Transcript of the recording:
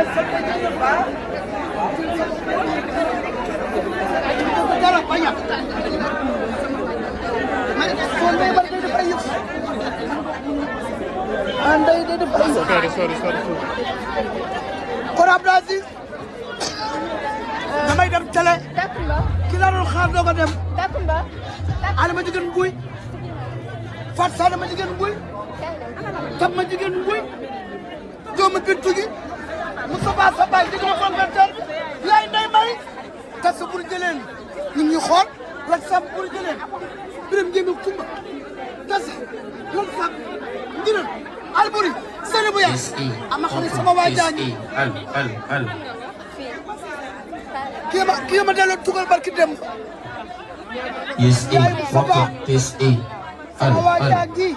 sorry. kon Abdou Aziz damay dem télé ki la doon xaar doo ko dem Alima jigéen Mbuy Fatou Sane ma jigéen Mbuy Tam ma jigéen Mbuy doomu Bintu gi Moustapha Sabay jigéen ma fonkantar yaay Ndeye May tas bur jëleen ñu ngi xool la sam bur jëleen biram njéemi Kumba tas lan sam njëral Alburi sene bu yaa ama xam ne sama waa jaañi al kii ma delloo tugal barki dem yes okay this sama waa jaañi